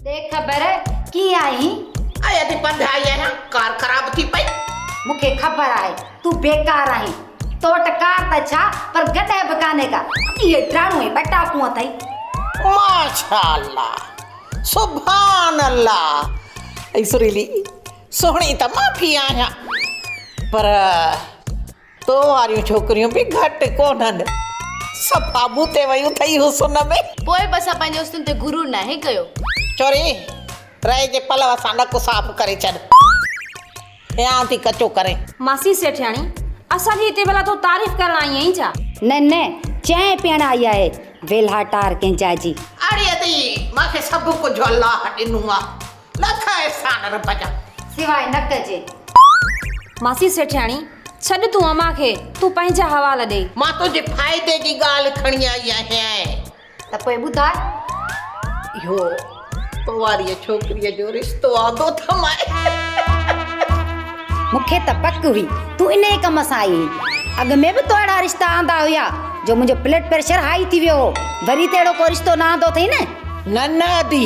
ڏي خبر ڪيئن آهين؟ آء اڌ پنڌ آئي آهيان، ڪار خراب ٿي پئي. مون کي خبر آهي تون بيڪار آهين. تو وٽ ڪار ته ڇا پر گڏهه به ڪانهي ڪا. اهي ڊاڙون ۽ ٻٽاڪون اٿئي. ماشاء الله سبحان الله اي سريلي سهڻي ته مان به آهيان پر تو واريون ڇوڪريون به گهٽ ڪونهن. صفا ٻوٽي ويون اٿئي حسن ۾. پوء به اسان پنهنجي حسن تي غرور ناهي ڪيو. ڇوري، رئي جي پلو سان نڪ صاف ڪري ڇڏ. هيانء ٿي ڪچو ڪرين. ماسي سيٺياڻي، اسان جي هتي ڀلا تون تعريف ڪرڻ آئي آهين ڇا؟ نه نه، چانهه پيئڻ آئي آهي. ويلها ٽار ڪنهن جا جي. اڙي ادي، مان کي سڀ ڪجهه الله ڏنو آ. لک احسان رب جا. سواء نڪ جي. ماسي سيٺياڻي، ڇڏ تون امان کي، تون پنهنجا حوال ڏي. مان تنهنجي فائدي جي ڳالهه کڻي آئي آهيان. ته پوء ٻڌاء. اهو تو واريء ڇوڪريء جو رشتو آندو اٿمانء. مون کي ته پڪ هئي، تون انهيء ڪم سان آئي هئين. اڳ ۾ به تو اهڙا رشتا آندا هيا، جو منهنجو بلڊ پريشر هائي ٿي ويو هو. وري ته اهڙو ڪو رشتو نه آندو اٿئي نه؟ نه نه ادي،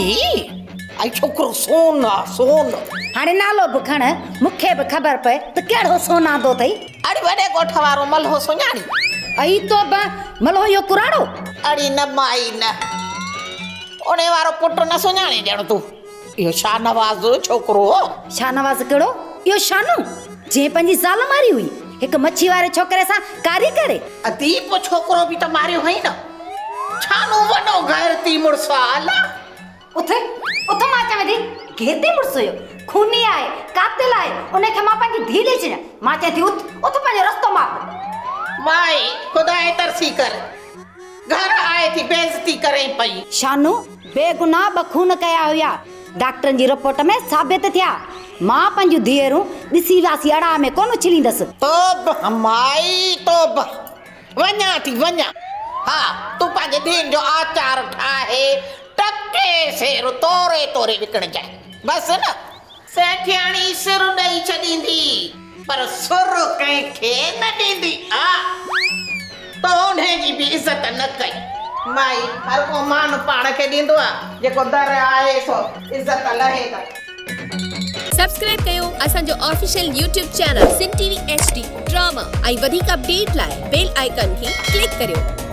۽ ڇوڪرو سون آ سون. هاڻي نالو به کڻ، مون کي به خبر پئي ته ڪهڙو سون آندو اٿئي. اڙي وڏي ڳوٺ وارو ملهو سڃاڻين؟ اي توبه، ملهو اهو ڪراڙو؟ اڙي نه مائي نه، انهي وارو پٽ نه سڃاڻين ڄڻ تون. اهو شاهنواز جو ڇوڪرو هو. شاهنواز ڪهڙو؟ اهو شانو، جنهن پنهنجي زال ماري هئي، هڪ مڇي واري ڇوڪري سان ڪاري ڪري. ادي پوء ڇوڪرو به ته ماريو هئين نه. شانو وڏو غيرتي مڙس آ الا. اٿ، اٿ مان چوين ٿي، گهيتي مڙس هيو، خوني آهي، قاتل آهي، ان کي مان پنهنجي ڌيء ڏئي ڇڏيان، مان چوين ٿي اٿ، اٿ پنهنجو رستو ماپ. مائي، خدا جي ترسي ڪر، گهر آئي ٿي بيعزتي ڪرين پئي. شانو، بيگناهه ٻه خون ڪيا هيا، ڊاڪٽرن جي رپورٽ ۾ ثابت ٿيا، مان پنهنجون ڌيئرون ڏسي واسي اڙاء ۾ ڪونه اڇليندس. توبه مائي، توبه. وڃان ٿي وڃان. ها، تون پنهنجي ڌيئن جو آچار ٺاهي ٽڪي سير توري توري وڪڻجانء. بس نه. سيٺياڻي سر ڏئي ڇڏيندي، پر سر ڪنهن کي نه ڏيندي. ها، تو انهيء جي به عزت نه ڪئي. مائي، هر ڪو مان پاڻ کي ڏيندو آ، جيڪو در آهي سو عزت لهي ته. سبسڪرائب ڪيو اسان جو official YouTube channel Sindh T V H D drama ۽ وڌيڪ اپڊيٽ لاء بيل آئيڪان کي ڪلڪ ڪريو.